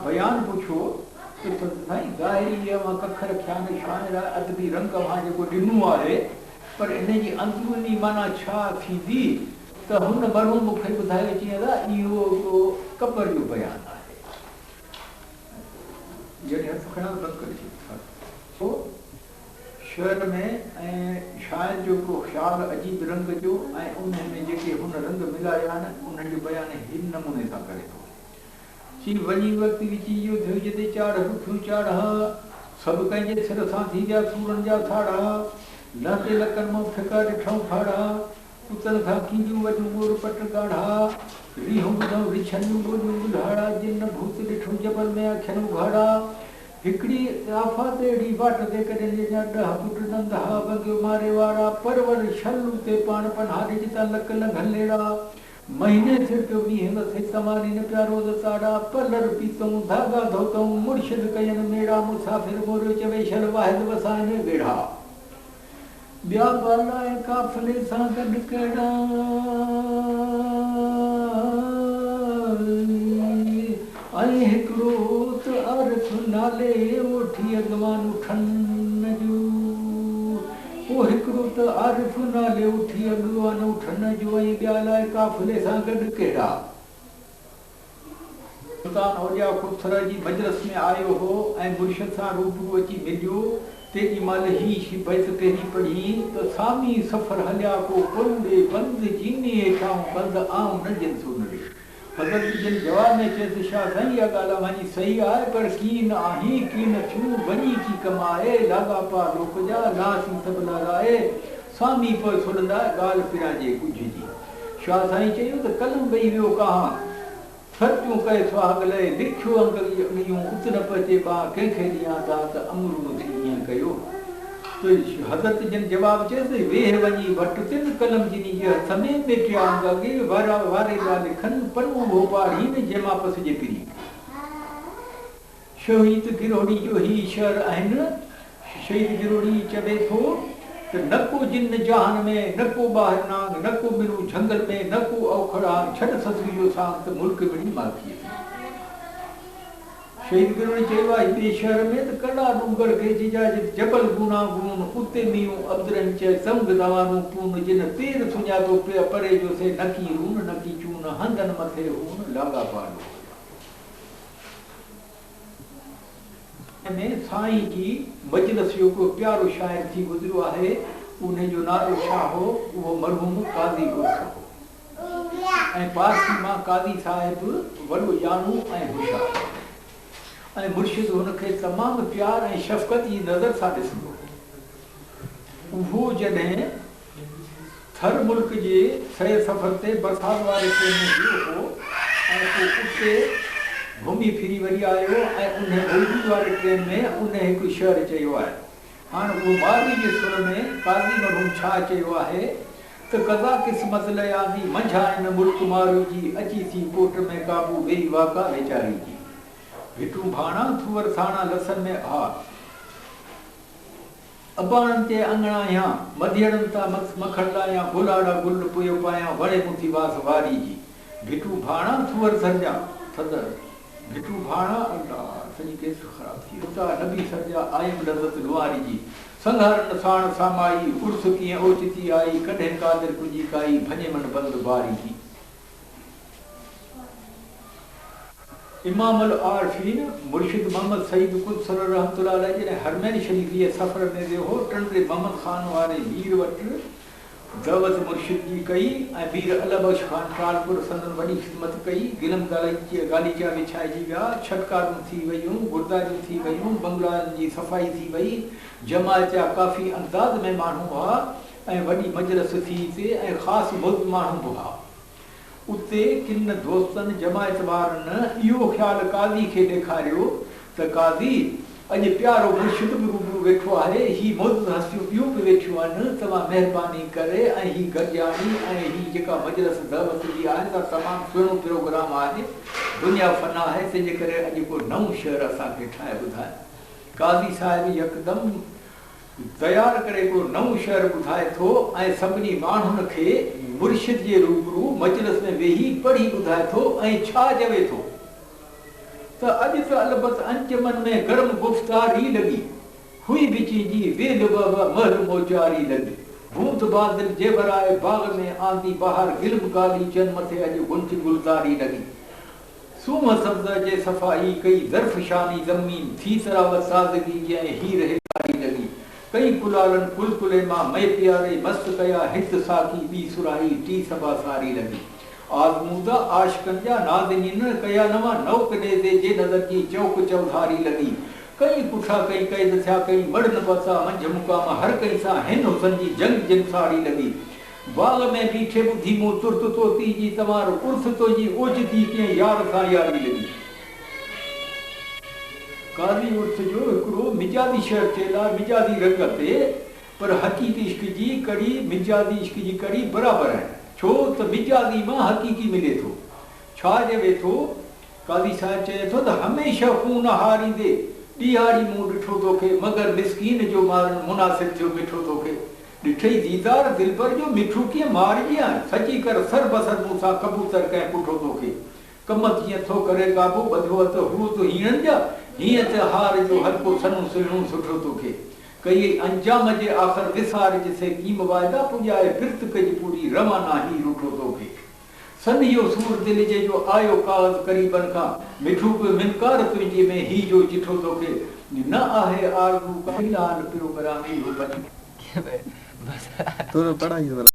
بيان پڇيو ته سائين ظاهري اهي اوهان ڪک رکيا آهن، شاعر آهي، ادبي رنگ اوهان جيڪو ڏنو آهي، پر ان جي اندروني معنيٰ ڇا ٿيندي؟ ته هن مرحوم مون کي ٻڌايو، چيائين ادا اهو هڪڙو قبر جو بيان آهي. جڏهن هٿ کڻان ته بند ڪري ڇڏيو. سو شعر ۾ ۽ شاعر جو هڪڙو خيال عجيب رنگ جو ۽ انهي ۾ جيڪي هن رنگ ملايا آهن، انهن جو بيان هن نموني سان ڪري ٿو. چي وڃي وقت وچي جو ٿيو جتي چاڙهه ڏکيون چاڙها، سڀ ڪنهن جي سر سان ٿي ويا سورن جا ساڙها، لهندي لڪن مان ڦڪا ڏٺائون ڦاڙها، ڪتن کان ڪينجون وڏيون ڳور پٽ ڳاڙها، ريهون ٻڌائون رڇن جون ٻوليون ٻلهاڙا، جن نه ڀوت ڏٺو جبل ۾ اکين اگهاڙا، هڪڙي آفات اهڙي واٽ تي ڪڏهن جنهن جا ڏهه پٽ ننڌها ونگيو ماري واڙا، پرور شل اتي پاڻ پنهاري جتان لڪ لنگهن ليڙا. مهيني سر پيو مينهن وسي، تواني نه پيا روز تاڙا، پلر پيتئون، ڌاڳا ڌوتئون، مرشد ڪين ميڙا، مسافر موريو چوي شل واحد وسائين ويڙها. ٻيا بالا ۽ قافلي سان گڏ ڪهڙا، ۽ هڪڙو ته عارف نالي اوٺي اڳواڻ اٺن جو. پوء هڪڙو ته عارف نالي اٿي اڳواڻ اٺن جو ۽ ٻيا لاء قافلي سان گڏ ڪهڙا. سلطان اولياء خودسره جي مجلس ۾ آيو هو ۽ مرشد سان روبرو اچي مليو، تيڏي مهل هي بيت پهرين پڙهي ته سامي سفر هليا ڪو پروڙي بند جيني هيٺائون بند آئون نه جن سو نڙي. حضرت جن جواب ۾ چيس، شاهه سائين اها ڳالهه اوهان جي صحيح آهي، پر ڪين آهين، ڪين ٿيون، وڃي ڪي ڪم آئي، لاڳاپا لوڪ جا، لاهه سين سڀ لارائي، سامي پوء سلندا، ڳالهه پريان جي ڳجهه جي. شاهه سائين چيو ته قلم وهي ويو ڪاهان، سرتيون ڪئي سهاڳ لئي، لکيو انگ اڳيون، ات نه پهچي ٻانهن، ڪنهن کي ڏيان دات، امر مون ٿي ائين ڪيو. ته حضرت جن جواب چيس، ويهه وڃي وٽ تن، قلم جني جي هٿ ۾، ميٽيا انگ اڳي، وارا واري ٻيا لکن، پنو اهو پاڙهين، جنهن مان پسجي پرين. شهيد گرهوڙي جو هي شعر آهن. شهيد گرهوڙي چوي ٿو ته نه ڪو جن جهان ۾، نه ڪو ٻاهر نانگ، نه ڪو ملون جهنگل ۾، نه ڪو اوکڙ آنگ، ڇڏ سسئي جو سانگ ته ملڪ مڙئي مالڪيء ٿي. شهيد گرهوڙي چيو آهي ٻئي شعر ۾ ته ڪلا ڏونگر ڪيچ جا جت جبل گوناگون، اتي ميون عبدالرحيم چئي سنگ دوانون پون، جن پير سڃاتو پري جو سي نڪي رون نڪي چون، هنڌن مٿي هون لاڳاپا لوڪ جا. ۾ سائين جي مجلس جو هڪڙو پيارو شاعر ٿي گذريو آهي، انهي جو نالو ڇا هو؟ اهو مرحوم قاضي عرس هو. ۽ پارسي مان قاضي صاحب وڏو ڄاڻو ۽ هوشيار هو ۽ مرشد هن کي تمام پيار ۽ شفقت جي نظر سان ڏسندو هو. اهو جڏهن ٿر ملڪ جي سير سفر تي برسات واري ٽرين ۾ ويو هو ۽ پوء اتي گهمي ڦري وري آيو ۽ انهي مولوي واري ٽرين ۾ انهي هڪ شعر چيو آهي. هاڻ اهو ماروي جي سر ۾ قاضي مرحوم ڇا چيو آهي ته قضا قسمت لئي آندي منجهان ان ملڪ ماروي جي اچي ٿي ڪوٽ ۾ قابو ويئي واڪا ويچاري جي ڀٽون ڀاڻا ٿوئر ٿاڻا لسن ۾ ها اباڻن تي اڱڻ آهيان مڌيئڙن تان مکڻ لاهيان گولاڙا گل پيو پايان وڻي مون ٿي واس واري جي ڀٽون ڀاڻا ٿوئر ٿرجا ٿڌ ڀٽون ڀاڻا الله سڄي ڪيس خراب ٿي وئي. اتان نبي سرجا آيم لذت لنواري جي سنگهارن ساڻ سامائي عرس ڪيئن اوچتي آئي ڪڏهن قادر ڪجي ڪائي ڀڃي من بند باري جي. امام العارفين مرشد محمد سعيد قدس سره رحمة الله عليه جڏهن حرمين شريف جي سفر ۾ ويو هو ٽنڊي محمد خان واري مير وٽ دعوت مرشد جي ڪئي ۽ مير الله بخش خان ٽالپر سندن وڏي خدمت ڪئي. گلم غاليچا وڇائجي ويا، ڇٽڪارون ٿي ويون، گرداريون ٿي ويون، بنگلن جي صفائي ٿي وئي، جماعت جا ڪافي انداز ۾ ماڻهو هئا ۽ وڏي مجلس ٿي اتي ۽ خاص معزز ماڻهو به هئا. اتي ڪن دوستن جماعت وارن اهو خيال قاضي کي ڏيکاريو ته قاضي! اڄ پيارو مرشد به روبرو ويٺو آهي، هي معزز هستيون ٻيون به ويٺيون آهن، توهان مهرباني ڪري ۽ هي گڏجاڻي ۽ هي جيڪا مجلس دعوت جي آهي سا تمام سهڻو پروگرام آهي، دنيا فنا آهي، تنهن جي ڪري اڄ ڪو نئون شعر اسان کي ٺاهي ٻڌاء. قاضي صاحب يڪدم تيار ڪري هڪڙو نئون شعر ٻڌائي ٿو ۽ سڀني ماڻهن کي مرشد جي روبرو مجلس ۾ ويهي پڙهي ٻڌائي ٿو ۽ ڇا چوي ٿو ته. ته اڄ ته البت انجمن ۾ گرم گفتاري لڳي. هئي به چينجي ويل وهه مهل موچاري لڳي. بوند بادل جي ورائي باغ ۾ آندي بهار گلم غاليچن مٿي اڄ غنچه گلزاري لڳي. سونهن سبزه جي صفائي ڪئي درفشاني زمين ٿي طراوت تازگي جي ۽ هير هيڪاري لڳي. ڪئي ڪلالن ڪلڪلي مان مئي پياري مست ڪيا هت ساقي ٻي صراحي ٽي صبا ساري لڳي. آزمودا عاشقن جا نازنينن ڪيا نوان نوڪ نيزي جي نظر جي چوڪ چوڌاري لڳي. ڪئين ڪٺا ڪئين قيد ٿيا ڪئين مڙ نه پهتا منجهه مقام هر ڪنهن سان هن حسن جي جنگ جنساري لڳي. باغ ۾ بيٺي ٻڌي مون ترت طوطي جي تنوار عرس تنهنجي اوچتي ڪيئن يار سان ياري لڳي. قاضي عرس جو هڪڙو مجازي شعر چيل آهي مجازي رنگ تي پر حقيقي عشق جي ڪڙي مجازي عشق جي ڪڙي برابر آهن ڇو ته مجازي مان حقيقي ملي ٿو. ڇا چوي ٿو؟ قاضي صاحب چئي ٿو ته هميشه خون هاريندي ڏيهاڙي مون ڏٺو توکي مگر مسڪين جو مارڻ مناسب ٿيو مٺو توکي ڏٺئي ديدار دلبر جو مٺو ڪيئن مارجيان سچي ڪر سر بسر مون سان ڪبوتر ڪنهن ڪٺو توکي ڪمت جيئن ٿو ڪري گابو ٻڌو اٿ هوت هيڻن جا هيئن ته هار جو هلڪو سنهون سهڻو سٺو توکي ڪيئي انجام جي آخر وسارج سي ڪيم واعدا پڄائي پرت ڪج پوري روانا هي رٺو توکي. سنهيو سور دل جي جو آيو ڪاغذ قريبن کان مٺو پيو منڪار تنهنجي ۾ هي جو چٺو توکي نه آهي آرزو ڪا في الحال پروگرام اهو بني. ٿورو پڙهائي.